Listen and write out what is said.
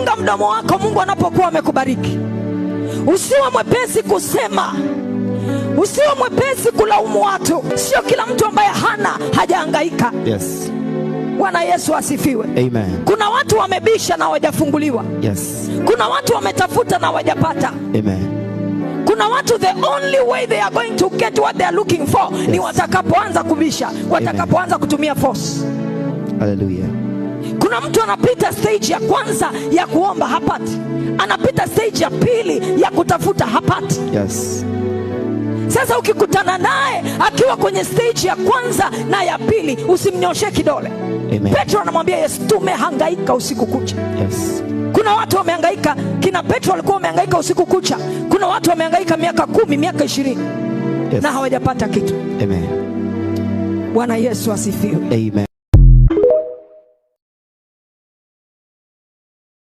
Chunga mdomo wako Mungu anapokuwa amekubariki. Usiwe mwepesi kusema, usiwe mwepesi kulaumu watu. Sio kila mtu ambaye hana hajahangaika. Bwana Yesu asifiwe. Amen. Kuna watu wamebisha na hawajafunguliwa. Kuna watu wametafuta na hawajapata. Amen. Kuna watu, the only way they are going to get what they are looking for ni watakapoanza kubisha, watakapoanza kutumia force. Hallelujah. Kuna mtu anapita stage ya kwanza ya kuomba, hapati, anapita stage ya pili ya kutafuta, hapati. Sasa ukikutana naye akiwa kwenye stage ya kwanza na ya pili, usimnyoshe kidole. Amen. Petro anamwambia Yesu, "Tumehangaika usiku kucha." Kuna watu wamehangaika, kina Petro walikuwa wamehangaika usiku kucha. Kuna watu wamehangaika miaka 10, miaka 20 na hawajapata kitu. Amen. Bwana Yesu asifiwe. Amen.